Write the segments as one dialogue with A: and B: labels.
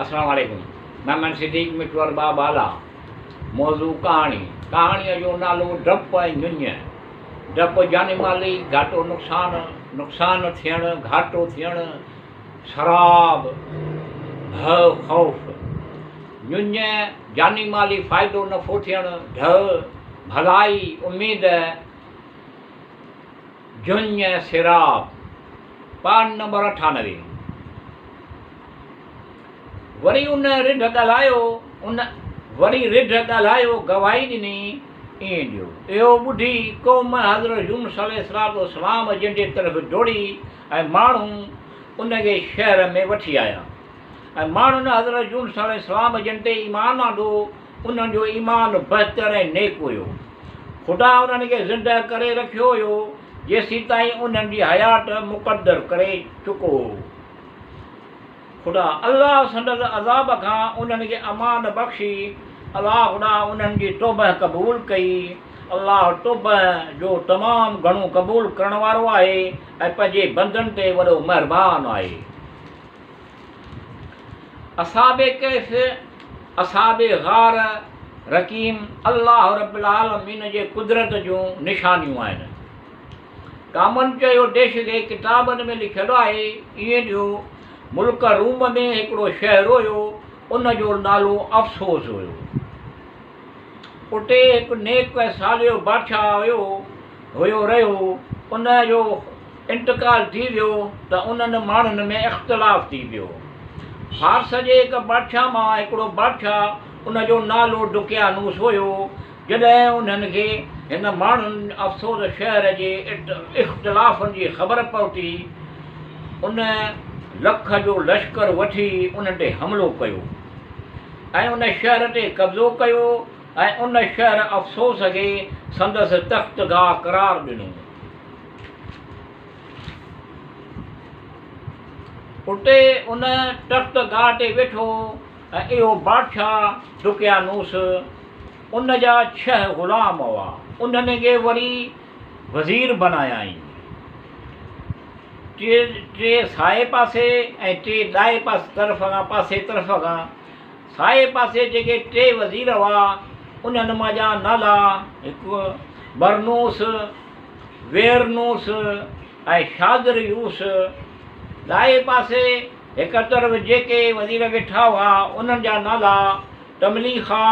A: السلام عليڪم محمد صديق مٺو ارباب بالا موضوع ڪهاڻي ڪهاڻيء جو نالو ڊپ ۽ ڃڃ ڊپ جاني مالي گهاٽو نقصان نقصان ٿيڻ گهاٽو ٿيڻ سراب ڀؤ خوف ڃڃ جاني مالي فائدو نفعو ٿيڻ ڍء ڀلائي اميد جڃ سراب پان نمبر 98. وري ان رڍ ڳالهايو، ان وري رڍ ڳالهايو گواهي ڏني، ائين ڏيو. اهو ٻڌي قوم حضرت يونس عليه الصلوة والسلام جن جي طرف ڊوڙي ۽ ماڻهو ان کي شهر ۾ وٺي آيا ۽ ماڻهن حضرت يونس عليه السلام جن تي ايمان آندو، انهن جو ايمان بهتر ۽ نيڪ هيو. خدا انهن کي زنده ڪري رکيو هيو جيسيتائين انهن جي حيات مقدر ڪري چڪو هو. خدا الله سندس عذاب کان انهن کي امان بخشي. الله خدا انهن جي توبه قبول ڪئي. الله توبه جو تمام گهڻو قبول ڪرڻ وارو آهي ۽ پنهنجي بندن تي وڏو مهربان آهي. اصحاب ڪهف، اصحاب غار رقيم الله رب العالمين جي قدرت جون نشانيون آهن. ڪامن چيو ديش کي ڪتابن ۾ لکيل آهي ائين جو ملڪ روم ۾ هڪڙو شهر هيو ان جو نالو افسوس هيو. اتي هڪ نيڪ ۽ صالح بادشاهه هيو هيو رهيو ان جو انتقال ٿي ويو ته انهن ماڻهن ۾ اختلاف ٿي پيو. فارس جي هڪ بادشاهه مان هڪڙو بادشاهه ان جو نالو دقيانوس هيو. جڏهن انهن کي هن ماڻهن افسوس شهر جي اختلافن جي خبر پهتي، ان لک جو لشڪر وٺي انهن تي حملو ڪيو ۽ ان شهر تي قبضو ڪيو ۽ ان شهر افسوس کي سندس تختگاهه قرار ڏنو. اتي ان تخت گاهه تي ويٺو ۽ اهو بادشاهه دقيانوس، ان جا ڇهه غلام هئا، انهن کي وري وزير بنايائين. ٽي سائي پاسي ۽ ٽي ڏائي طرف کان پاسي طرف کان. سائي پاسي جيڪي ٽي وزير هئا، انهن مان نالا هڪ برنوس، ويرنوس ۽ شادريوس. ڏائي پاسي هڪ طرف جيڪي وزير ويٺا هئا، انهن جا نالا تمليخا،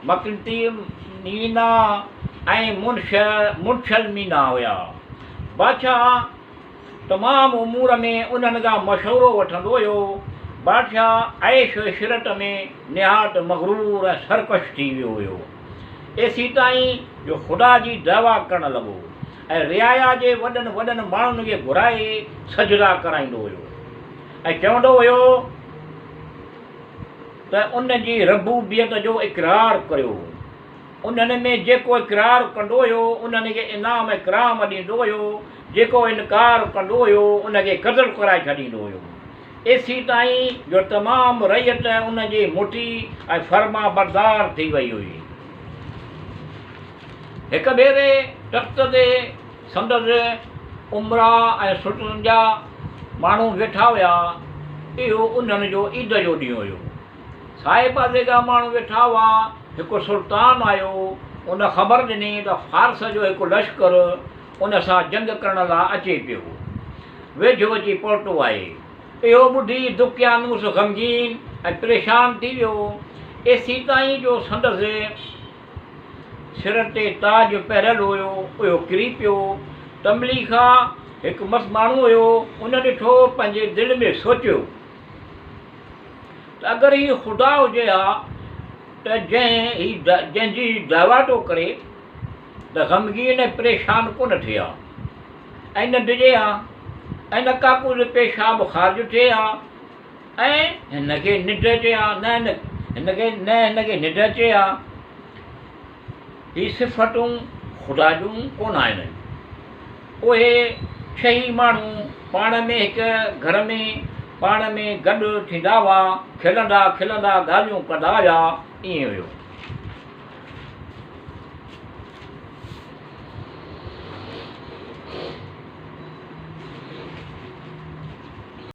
A: مقدمينا ۽ منشلمينا هيا. بادشاهه تمام امور ۾ انهن کان مشورو وٺندو هيو. بادشاهه عيش عشرت ۾ نهايت مغرور ۽ سرڪش ٿي ويو هيو. ايسيتائين جو خدا جي دعويٰ ڪرڻ لڳو ۽ رعايا جي وڏن وڏن ماڻهن کي گهرائي سجدا ڪرائيندو هيو ۽ چوندو هيو ته ان جي ربوبيت جو اقرار ڪريو. انهن ۾ جيڪو اقرار ڪندو هيو، انهن کي انعام اڪرام ڏيندو هيو، جيڪو انڪار ڪندو هيو، ان کي قتل ڪرائي ڇڏيندو هيو. ايسيتائين جو تمام رعيت ان جي مطيع ۽ فرمانبردار ٿي وئي هئي. هڪ ڀيري تخت تي سندس امراء ۽ سلطنت جا ماڻهو ويٺا هيا. اهو انهن جو عيد جو ڏينهن هيو. سائي پاسي کان ماڻهو ويٺا هئا. هڪ سلطان آيو. ان خبر ڏني ته فارس جو هڪ لشڪر ان سان جنگ ڪرڻ لاء اچي پيو. ويجهو اچي پهتو آهي. اهو ٻڌي دقيانوس غمگين ۽ پريشان ٿي ويو. ايسيتائين جو سندس سر تي تاج پهريل هيو، اهو ڪري پيو. تمليخا هڪ مس ماڻهو هيو. ان ڏٺو، پنهنجي دل ۾ سوچيو ته اگر هي خدا هجي ها ته جنهن هي جنهن جي هي دعويٰ ٿو ڪري ته غمگين ۽ پريشان ڪونه ٿئي ها ۽ نه ڊڄي ها ۽ نه ڪاڪوس پيشاب خارج ٿئي ها ۽ هن کي ننڊ اچي ها نه هن کي نه هن کي ننڊ اچي ها. هي صفتون خدا جون ڪونه آهن. اهي ڇهي ماڻهو پاڻ ۾ هڪ گهر ۾ پاڻ ۾ گڏ ٿيندا هئا، کلندا کلندا ڳالهيون ڪندا هيا، ائين هيو.